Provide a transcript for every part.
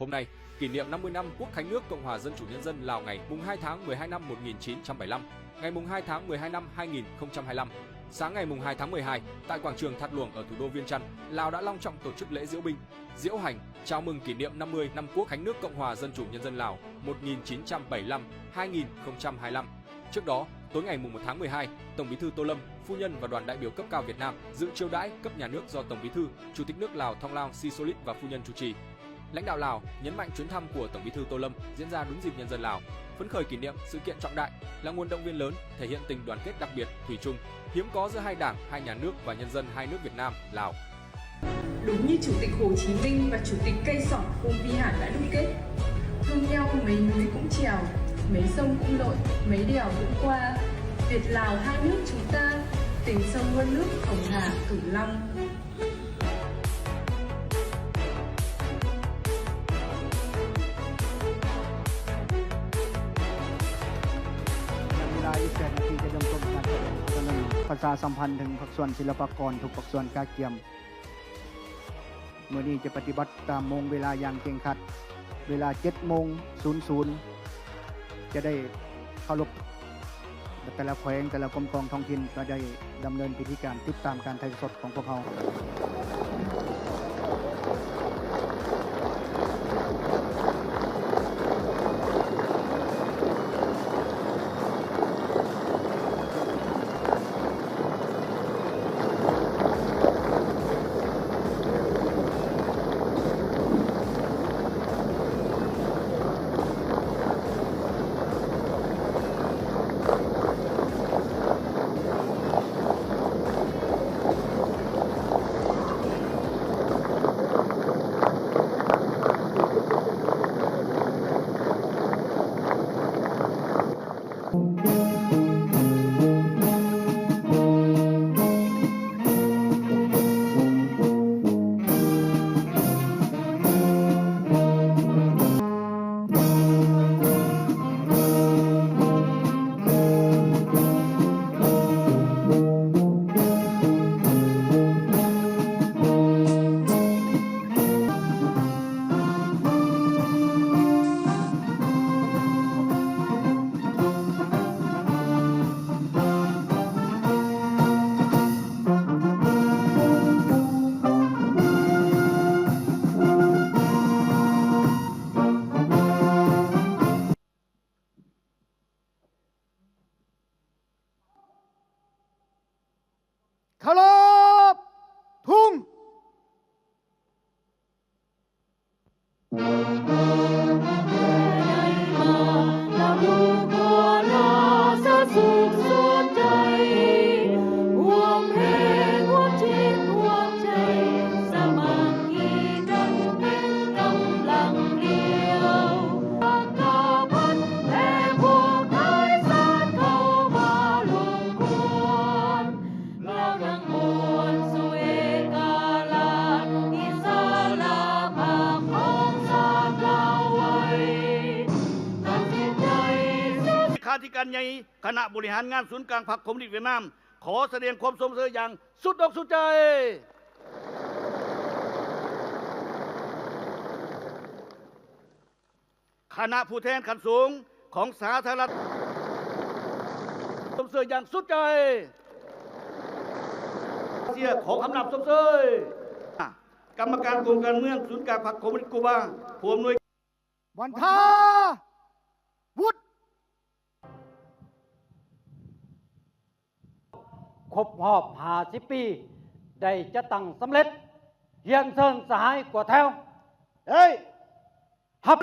Hôm nay, kỷ niệm năm mươi năm Quốc khánh nước Cộng hòa Dân chủ Nhân dân Lào ngày mùng hai tháng mười hai năm một nghìn chín trăm bảy mươi lăm, ngày mùng hai tháng mười hai năm hai nghìn không trăm hai mươi lăm. Sáng ngày mùng hai tháng mười hai, tại quảng trường Thạt Luông ở thủ đô Viêng Chăn, Lào đã long trọng tổ chức lễ diễu binh, diễu hành, chào mừng kỷ niệm năm mươi năm Quốc khánh nước Cộng hòa Dân chủ Nhân dân Lào một nghìn chín trăm bảy mươi lăm hai nghìn không trăm hai mươi lăm. Trước đó, tối ngày mùng một tháng mười hai, Tổng Bí thư Tô Lâm, phu nhân và đoàn đại biểu cấp cao Việt Nam dự chiêu đãi cấp nhà nước do Tổng Bí thư, Chủ tịch nước Lào Thong Lun Sisoulith và phu nhân chủ trì. Lãnh đạo Lào nhấn mạnh chuyến thăm của Tổng Bí thư Tô Lâm diễn ra đúng dịp nhân dân Lào phấn khởi kỷ niệm sự kiện trọng đại, là nguồn động viên lớn, thể hiện tình đoàn kết đặc biệt, thủy chung, hiếm có giữa hai đảng, hai nhà nước và nhân dân hai nước Việt Nam, Lào. Đúng như Chủ tịch Hồ Chí Minh và Chủ tịch Cây Sỏng Phung Vihan đã đúc kết: Thương nhau mấy núi cũng trèo, mấy sông cũng lội, mấy đèo cũng qua. Việt Lào hai nước chúng ta, tình sông uốn lượn hồng hà Cửu Long. ເວລາອີກແປດນາທີຈະເລີ່ມຕົ້ນການສະແດງ. ປະຊາສຳພັນເຖິງພາກສ່ວນສິລະປາກອນທຸກພາກສ່ວນກະກຽມ ມື້ນີ້ຈະປະຕິບັດຕາມໂມງເວລາຢ່າງເຄັ່ງຄັດ. ເວລາເຈັດໂມງສູນສູນ ຈະໄດ້ເຄົາລົບ ແຕ່ລະແຂວງ ແຕ່ລະກົມກອງທ້ອງຖິ່ນກໍໄດ້ດຳເນີນພິທີການຕິດຕາມການຖ່າຍທອດສດຂອງພວກເຮົາ. ເຄົາລົບທຸງ. ເລຂາທິການໃຫຍ່ຄະນະບໍລິຫານງານສູນກາງພັກຄອມມູນິດຫວຽດນາມ ຂໍສະແດງຄວາມຊົມເຊີຍຢ່າງສຸດອົກສຸດໃຈ. ຄະນະຜູ້ແທນຂັ້ນສູງຂອງສາທາລະນະລັດ ຊົມເຊີຍຢ່າງສຸດໃຈ. ເຊຍ ຂໍຄຳນັບຊົມເຊີຍ. ກຳມະການກົມການເມືອງສູນກາງພັກຄອມມູນິດກູບາ ຜູ້ອຳນວຍ ວັນທາ ວຸດ. ຄົບຮອບຫ້າສິບປີ ໄດ້ຈັດຕັ້ງສຳເລັດ. ຮຽນເຊີນສະຫາຍກວດແຖວ. ໄດ້ຮັບ.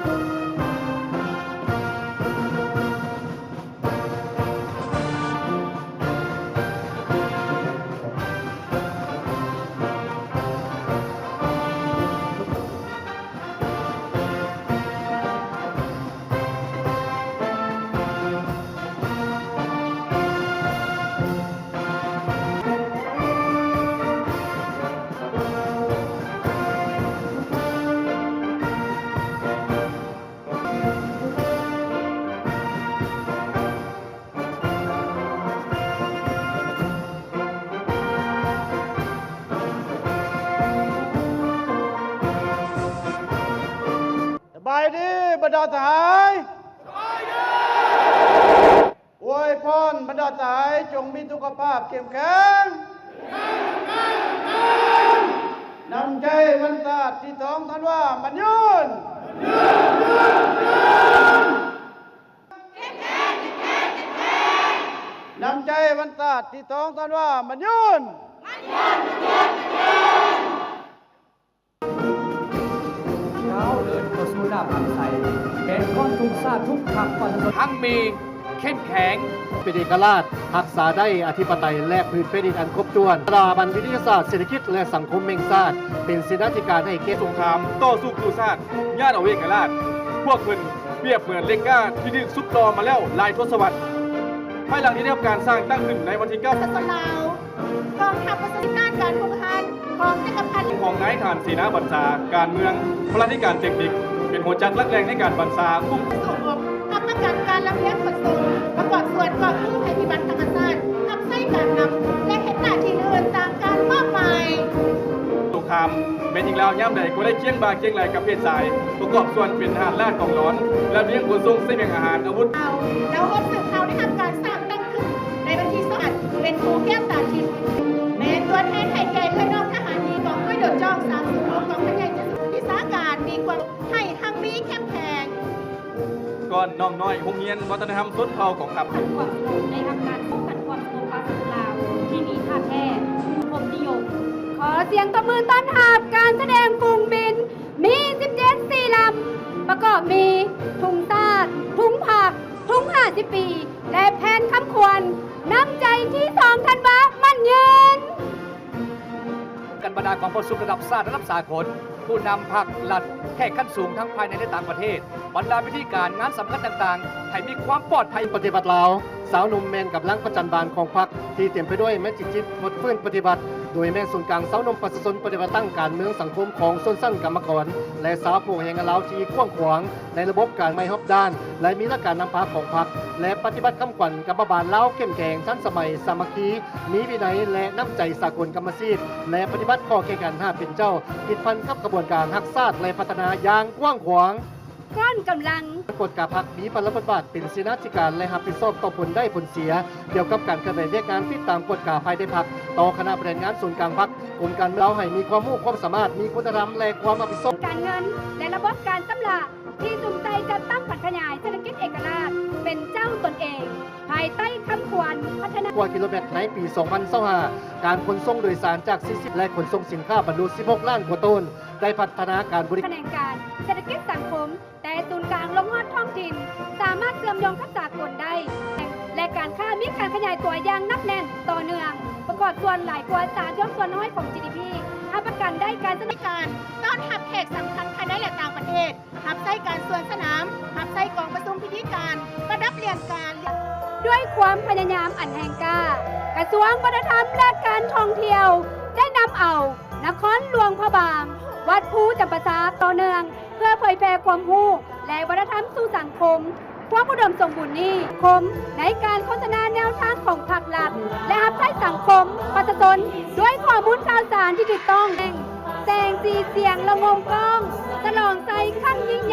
ສະບາຍດີບັນດາສະຫາຍ. ອວຍພອນບັນດາສະຫາຍຈົ່ງມີສຸຂະພາບເຂັ້ມແຂງ. ນ້ຳໃຈວັນຊາດທີສອງທັນວາໝັ້ນຍືນ. ນ້ຳໃຈວັນຊາດທີສອງທັນວາໝັ້ນຍືນ. ກ້າວເດີນເຂົ້າສູ່ໜ້າພັກໄຊ ແກ່ນຂອງທຸງຊາດທຸກພັກປະຊາຊົນ ຮັ່ງມີເຂັ້ມແຂງ ເປັນເອກະລາດ, ຮັກສາໄດ້ອະທິປະໄຕ ແລະ ພື້ນແຜ່ນດິນອັນຄົບຖ້ວນ. ສະຖາບັນວິທະຍາສາດເສດຖະກິດ ແລະ ສັງຄົມແຫ່ງຊາດ ເປັນເສນາທິການໃຫ້ແກ່ ສົງຄາມຕໍ່ສູ້ກູ້ຊາດ ຍາດເອົາເອກະລາດ. ພວກເພິ່ນປຽບເໝືອນເຫຼັກກ້າທີ່ຖືກຊຸບຫຼໍ່ມາແລ້ວຫຼາຍທົດສະວັດ. ພາຍຫຼັງທີ່ໄດ້ຮັບການສ້າງຕັ້ງຂຶ້ນໃນວັນທີເກົ້າ ປະຊາຊົນລາວ ກອງທັບປະຊາຊົນ ການຮຸກຮານຂອງຈັກກະພັດ ຂອງນາຍທະຫານເສນາບັນຊາ, ການເມືອງ, ພະລາທິການເຕັກນິກ ເປັນຫົວຈັກຫຼັກແຫຼ່ງໃນການບັນຊາຄຸ້ມ ສົ່ງອອກ, ຮັບປະກັນການລຳລຽງຂົນສົ່ງ, ປະກອບສ່ວນກອບກູ້ໄພພິບັດທຳມະຊາດ, ຮັບໃຊ້ການນຳ ແລະ ເຮັດໜ້າທີ່ອື່ນໆຕາມການມອບໝາຍ. ສົງຄາມແມ່ຍິງລາວຍາມໃດກໍໄດ້ຄຽງບ່າຄຽງໄຫຼ່ກັບເພດຊາຍ, ປະກອບສ່ວນເປັນທະຫານລາດກອງຫຼອນ, ລຳລຽງຂົນສົ່ງສະບຽງອາຫານ, ອາວຸດ. ລາວ ລາວຮອບສືບເຮົາໄດ້ຮັບການສ້າງຕັ້ງຂຶ້ນໃນວັນທີສອງ ເປັນພູແກ້ວຕາທິບ, ແມ່ນຕົວແທນໃຫ້ແກ່ເອື້ອຍນ້ອງທະຫານຍິງກອງດ້ວຍໂດດຈ້ອງສາມສິບຫົກ ກອງພັນໃຫຍ່ເຈັດສິບ ວິຊາການມີຄວາມ ໃຫ້ຮັ່ງມີເຂັ້ມແຂງ. ກ່ອນນ້ອງນ້ອຍໂຮງຮຽນວັດທະນະທຳຊົນເຜົ່າກອງທັບ ພັນຄວາມສະຫງົບ ໄດ້ຮັບການປ້ອງກັນຄວາມສະຫງົບປະຊາຊົນລາວທີ່ມີທ່າແທ້ສັງຄົມນິຍົມ. ຂໍສຽງຕົບມືຕ້ອນຮັບການສະແດງຝູງບິນ ມີສິບເຈັດ ສີ່ລຳ ປະກອບມີ ທຸງຊາດ, ທຸງພັກ, ທຸງຫ້າສິບປີ ແລະ ແຜ່ນຄຳຂວັນ ນ້ຳໃຈທີສອງທັນວາໝັ້ນຍືນ. ກັນບັນດາກອງປະຊຸມລະດັບຊາດ, ລະດັບສາກົນ, ຜູ້ນຳພັກລັດ, ແຂກຂັ້ນສູງທັງພາຍໃນ ແລະ ຕ່າງປະເທດ, ບັນດາພິທີການງານສຳຄັນຕ່າງໆ ໃຫ້ມີຄວາມປອດໄພ. ປະຕິວັດລາວ, ຊາວໜຸ່ມແມ່ນກຳລັງປະຈັນບານຂອງພັກ ທີ່ເຕັມໄປດ້ວຍແຮງຈິດຮວດຟື້ນປະຕິວັດ, ໂດຍແມ່ນສູນກາງຊາວໜຸ່ມປະຊາຊົນປະຕິວັດ, ຕັ້ງການເມືອງສັງຄົມຂອງຊົນຊັ້ນກຳມະກອນ ແລະ ຊາວຜູ້ແຮງງານລາວທີ່ກວ້າງຂວາງ ໃນລະບົບການໃໝ່ຮອບດ້ານ ແລະ ມີຫຼັກການນຳພາຂອງພັກ ແລະ ປະຕິບັດຄຳຂວັນກຳມະບານລາວເຂັ້ມແຂງ, ທັນສະໄໝ, ສາມັກຄີ, ມີວິໄນ ແລະ ນ້ຳໃຈສາກົນກຳມະສິດ ແລະ ປະຕິບັດຂໍ້ແຂ່ງຂັນຫ້າເປັນເຈົ້າ ຕິດພັນກັບຂະບວນການຮັກຊາດ ແລະ ພັດທະນາຢ່າງກວ້າງຂວາງ. ກ້ອນກຳລັງ ກວດກາພັກ ມີພາລະບົດບາດເປັນເສນາທິການ ແລະ ຮັບຜິດຊອບຕໍ່ຜົນໄດ້ຜົນເສຍ ກ່ຽວກັບການເຄື່ອນໄຫວວຽກງານ ຕິດຕາມກວດກາພາຍໃນພັກ, ຕໍ່ຄະນະບໍລິຫານງານສູນກາງພັກ, ກົມການເມືອງລາວ ໃຫ້ມີຄວາມຮູ້ຄວາມສາມາດ, ມີຄຸນນະທຳ ແລະ ຄວາມຮັບຜິດຊອບ. ການເງິນ ແລະ ລະບົບການຊຳລະ ທີ່ສຸມໃສ່ຈັດຕັ້ງຜັນຂະຫຍາຍເສດຖະກິດເອກະລາດ ເປັນເຈົ້າຕົນເອງ ພາຍໃຕ້ຄຳຂວັນພັດທະນາ ກວ່າກິໂລແມັດໃນປີສອງພັນຊາວຫ້າ, ການຂົນສົ່ງໂດຍສານຈາກສີ່ສິບ ແລະ ຂົນສົ່ງສິນຄ້າບັນລຸສິບຫົກລ້ານກວ່າໂຕນ, ໄດ້ພັດທະນາການບໍລິ ຂະແໜງການເສດຖະກິດສັງຄົມ ແຕ່ສູນກາງລົງຮອດທ້ອງຖິ່ນ ສາມາດເຊື່ອມໂຍງກັບສາກົນໄດ້ ແລະ ການຄ້າມີການຂະຫຍາຍຕົວຢ່າງໜັກແໜ້ນຕໍ່ເນື່ອງ ປະກອບສ່ວນຫຼາຍກວ່າສາມສິບຫົກສ່ວນຮ້ອຍຂອງ ຈີດີພີ ຮັບປະກັນໄດ້ການສະໜັບ ການຕ້ອນຮັບແຂກສຳຄັນພາຍໃນ ແລະ ຕ່າງປະເທດ, ຮັບໃຊ້ການສວນສະໜາມ, ຮັບໃຊ້ກອງປະຊຸມພິທີການ, ປະດັບລຽນການ. ດ້ວຍຄວາມພະຍາຍາມອັນແຮງກ້າ, ກະຊວງວັດທະນະທຳ ແລະ ການທ່ອງທ່ຽວ ໄດ້ນຳເອົານະຄອນຫຼວງພະບາງ, ວັດພູຈຳປາສັກ ຕໍ່ເນື່ອງ ເພື່ອເຜີຍແຜ່ຄວາມຮູ້ ແລະ ວັດທະນະທຳສູ່ສັງຄົມ. ຄວາມອຸດົມສົມບູນນີ້ ຄົມໃນການໂຄສະນາແນວທາງຂອງພັກລັດ ແລະ ຮັບໃຊ້ສັງຄົມປະຊາຊົນ ດ້ວຍຂໍ້ມູນຂ່າວສານທີ່ຖືກຕ້ອງ, ແສງສີສຽງລະງົມກ້ອງ ສະຫຼອງໄຊຄັ້ງຍິ່ງ